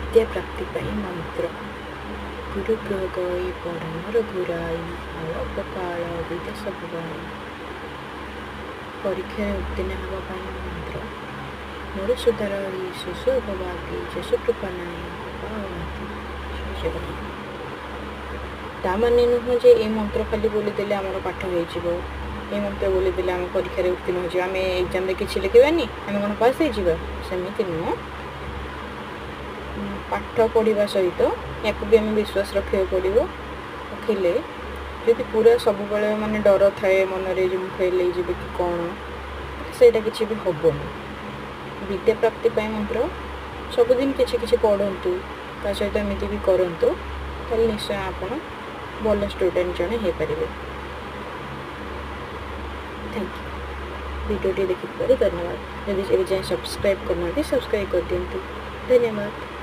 ବିଦ୍ୟା ପ୍ରାପ୍ତି ପାଇଁ ମନ୍ତ୍ର। ଗୁରୁ ଗୃହ ଗଇ ପରମ ରଘୁରାଇ, ଅଳପ କାଳ ବିଦ୍ୟା ସବୁ ଗାଇ। ପରୀକ୍ଷାରେ ଉତ୍ତୀର୍ଣ୍ଣ ହେବା ପାଇଁ ମନ୍ତ୍ର। ମୋର ସୁଧାରଇ ଶିଶୁ ଭବାକି, ଯଶୁ କୃପା ନାହିଁ କୃପା। ଜୟ ଜଗନ୍ନାଥ। ତା ମାନେ ନୁହଁ ଯେ ଏ ମନ୍ତ୍ର ଖାଲି ବୋଲିଦେଲେ ଆମର ପାଠ ହେଇଯିବ, ଏ ମନ୍ତ୍ର ବୋଲିଦେଲେ ଆମେ ପରୀକ୍ଷାରେ ଉତ୍ତୀର୍ଣ୍ଣ ହେଇଯିବା, ଆମେ ଏକ୍ଜାମ୍ରେ କିଛି ଲେଖିବାନି, ଆମେ କ'ଣ ପାସ୍ ହେଇଯିବା, ସେମିତି ନୁହଁ। ପାଠ ପଢ଼ିବା ସହିତ ୟାକୁ ବି ଆମେ ବିଶ୍ୱାସ ରଖିବାକୁ ପଡ଼ିବ। ରଖିଲେ ଯଦି ପୁରା ସବୁବେଳେ ମାନେ ଡର ଥାଏ ମନରେ ଯେ ମୁଁ ଫେଲ୍ ହେଇଯିବି କି କ'ଣ, ସେଇଟା କିଛି ବି ହେବନି। ବିଦ୍ୟା ପ୍ରାପ୍ତି ପାଇଁ ମନ୍ତ୍ର, ସବୁଦିନ କିଛି କିଛି ପଢ଼ନ୍ତୁ, ତା ସହିତ ଏମିତି ବି କରନ୍ତୁ, ତାହେଲେ ନିଶ୍ଚୟ ଆପଣ ଭଲ ଷ୍ଟୁଡ଼େଣ୍ଟ ଜଣେ ହେଇପାରିବେ। Thank you. ଭିଡ଼ିଓଟି ଦେଖିଥିବାରୁ ଧନ୍ୟବାଦ। ଯଦି ଏବେ ଯାଏଁ ସବସ୍କ୍ରାଇବ୍ କରିନାହାନ୍ତି, ସବସ୍କ୍ରାଇବ୍ କରିଦିଅନ୍ତୁ। ଧନ୍ୟବାଦ।